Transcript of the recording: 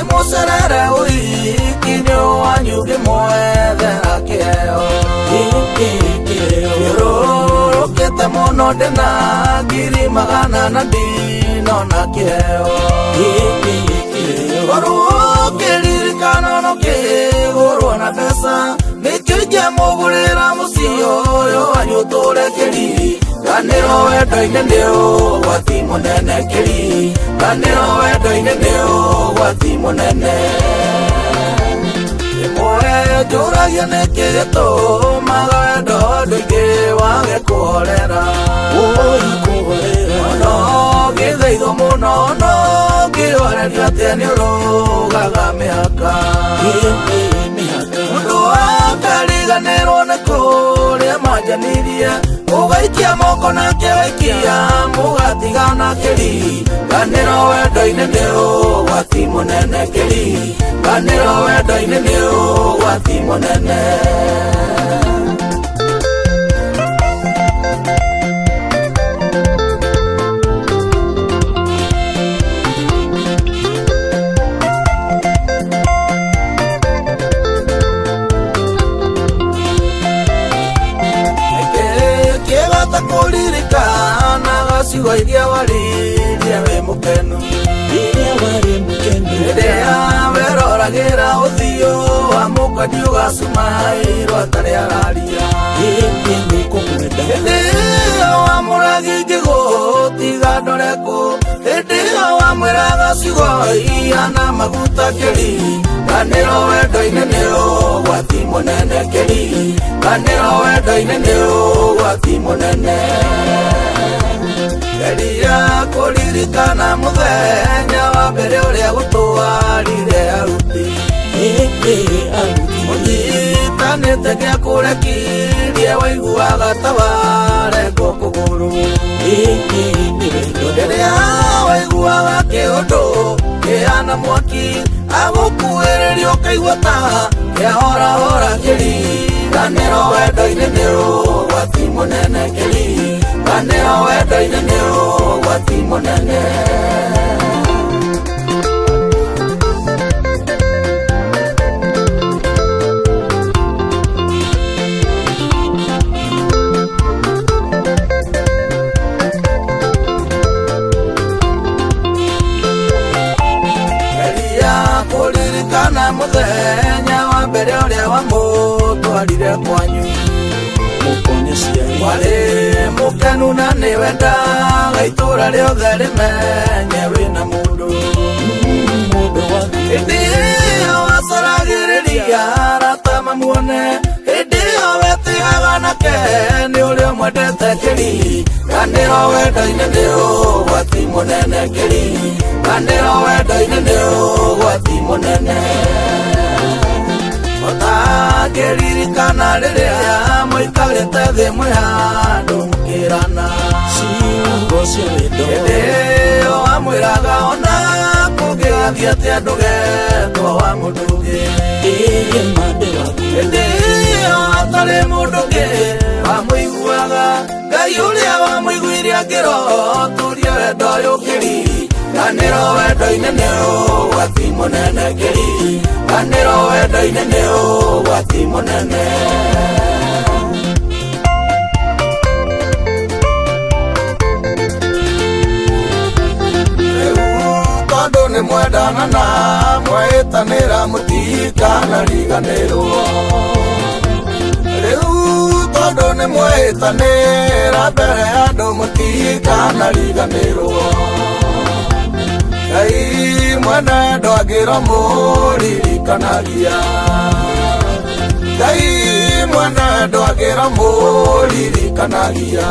Ndĩmũcerere ũhiki-inĩ wanyu ngĩmwethera kĩheo. Thiũrũrũkĩte mũno ndĩna 400,000 na ndinona kĩheo. Korwo kĩririkano no kĩgũrwo na mbeca, nĩkĩo ingĩamũgũrĩra mũciĩ ũyũ wanyu ũtũre kĩririkanĩro wendo-inĩ nĩ ũgwati mũnene, kĩririkanĩro wendo-inĩ nĩ ũgwati mũnene. Rĩmwe njũragia nĩkĩ gĩtũmaga wendo andũ aingĩ wage kũhorera. No ngĩthaithwo mũno, no ngĩhorerio atĩa nĩ ũrũgaga mĩhaka. Mũndũ akariganĩrwo nĩ kũrĩa manjanirie, ũgaikia moko nake waikia mũgatigana, kĩririkanĩro wendo-inĩ nĩ ũgwati mũnene, kĩririkanĩro wendo-inĩ nĩ ũgwati mũnene. Kĩgata kũririkanaga ciugo iria waririe wĩ mũkenu, Rĩrĩa warĩ mũkenu. Rĩrĩa weroragĩra ũthiũ wa mũkwendi ũgacumairwo atarĩ araria. Ĩĩ nĩ kũmwenda. Hĩndĩ ĩyo wamũragi ngĩgũtiga ndore kũ, hĩndĩ ĩyo wamwĩraga ciugo ihana maguta, kĩririkanĩro wendo-inĩ nĩ ũgwati mũnene, kĩririkanĩro wendo-inĩ nĩ ũgwati mũnene. Geria kũririkana mũthenya wa mbere ũrĩa gũtwarire aruti. Ĩĩ aruti. Mũnyitanĩte gĩa kũrekirie waiguaga ta warengwo kũgũrũ. Ĩĩ nĩ wendo. Rĩrĩa waiguaga kĩũndũ kĩhana mwaki agũkuĩrĩria ũkaigua ta kĩahorahora, kĩririkanĩro wendo-inĩ nĩ ũgwati mũnene, kĩririkanĩro wendo-inĩ nĩ ũgwati mũnene. Geria kũririkana mũthenya wa mbere ũrĩa wamũtwarire kwanyu. Mũkonye ciari. Warĩ mũkenu na nĩ wendaga itũra rĩothe rĩmenye wĩna mũndũ. Mũndũ waku. Hĩndĩ ĩyo wacaragĩrĩria arata mamuone, hĩndĩ ĩyo wetĩaga nake nĩ ũrĩa ũmwendete, kĩririkanĩro wendo-inĩ nĩ ũgwati mũnene, kĩririkanĩro wendo-inĩ nĩ ũgwati mũnene. Ũtangĩririkana rĩrĩa mũikarĩte thĩ mwĩ handũ mũkĩrana ciugo cia wendo. Hĩndĩ ĩyo wamwĩraga ona kũngĩgathiĩ atĩa ndũgetwo wa mũndũ ũngĩ. Ĩĩ mande waku. Hĩndĩ ĩyo hatarĩ mũndũ ũngĩ wamũiguaga, Ngai ũrĩa wamũiguire angĩrotũria wendo ũyũ, kĩririkanĩro wendo-inĩ nĩ ũgwati mũnene, kĩririkanĩro wendo-inĩ nĩ ũgwati mũnene. Rĩu tondũ nĩ mwendana na mwĩtanĩra mũtikanariganĩrwo, rĩu tondũ nĩ mwĩtanĩra mbere ya andũ mũtikanariganĩrwo, Ngai mwene ndwangĩrwo mũririkanagia, Ngai mwene ndwangĩrwo mũririkanagia.